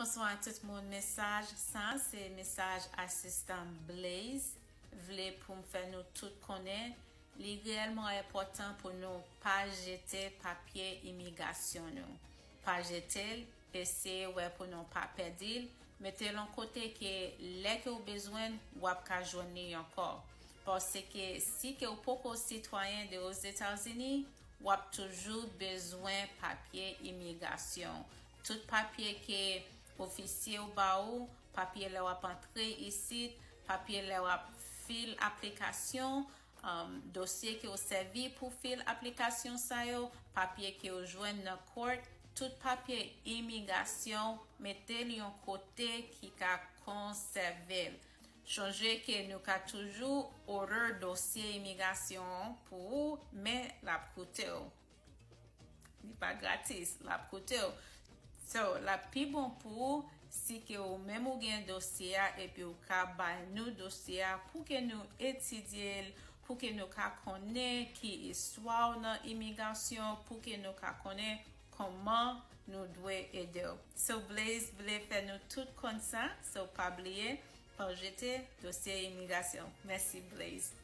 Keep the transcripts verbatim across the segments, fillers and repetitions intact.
Bonswa tout moun. Mesaj sa se mesaj asistan Blaze vle pou m fè nou tout konnen li reyèlman enpòtan pou nou pa jete papye imigrasyon nou. Pa jete l, eseye wè pou nou pa pèdi l, mete l yon kote ke lè ke w bezwen l, w ap ka jwenn li ankò. Paske si ke w poko sitwayen de Ozetazini, w ap toujou bezwen papye imigrasyon. Tout papye ke ofisye w ba ou, papye lè w ap antre isit, papye lè w ap fil aplikasyon, um, dosye ke w sèvi pou fil aplikasyon sa yo, papye ke w jwenn nan court, tout papye imigrasyon, mete l yon kote ki ka konsève l. Chonje ke nou ka toujou order dosye imigrasyon an pou ou, men l ap koute w. Li pa gratis, l ap koute w. So, l ap pi bon pou ou si ke ou menm ou gen dosye a epi ou ka bay nou dosye a pou ke nou etidye l, pou ke nou ka konnen ki istwa w nan imigrasyon, pou ke nou ka konnen kòman nou dwe ede w. So, Blaze vle fè nou tout konn sa, so pa bliye, pa jete dosye imigrasyon. Mèsi, Blaze.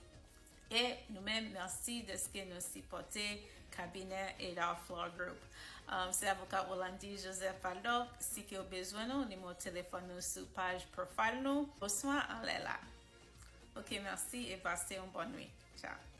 E nou menm, mèsi dèske nou sipòte kabinè Adolphe Law Group. Um, se avoka Orlandy Joseph Faldo. Si ke w bezwen nou, nimewo telefòn nou sou paj profile nou, oswa anlè la. Ok, mèsi e pase yon bòn nwit. Tchao.